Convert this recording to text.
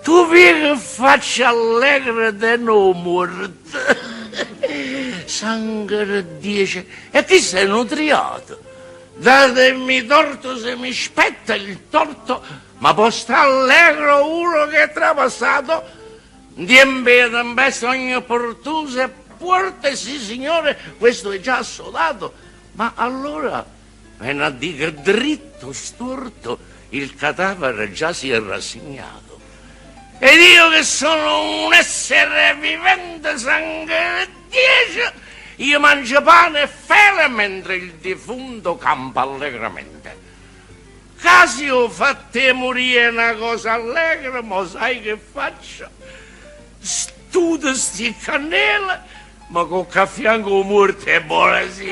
Tu vi' che faccia allegra tene 'o muorto. Sanghe d' ddiece, e chisto è nu triato. Datemi torto se mi spetta il torto, ma po' sta allegro uno che è trapassato? Ntiempo 'e tempesta ogne pertuso è puorto e sì signore, questo è già assodato. Ma allora vene a di' che dritto o stuorto il cadavere già si è rassegnato. Ed io che sono un essere vivente sanghe 'e ddiece, io mangio pane e fele mentre il defunto campa allegramente. Ca si 'o fatto 'e murì è na cosa allegra, mo sai che faccio? Stuto sti cannele, me cocco a fianco 'o muorto e bonasera!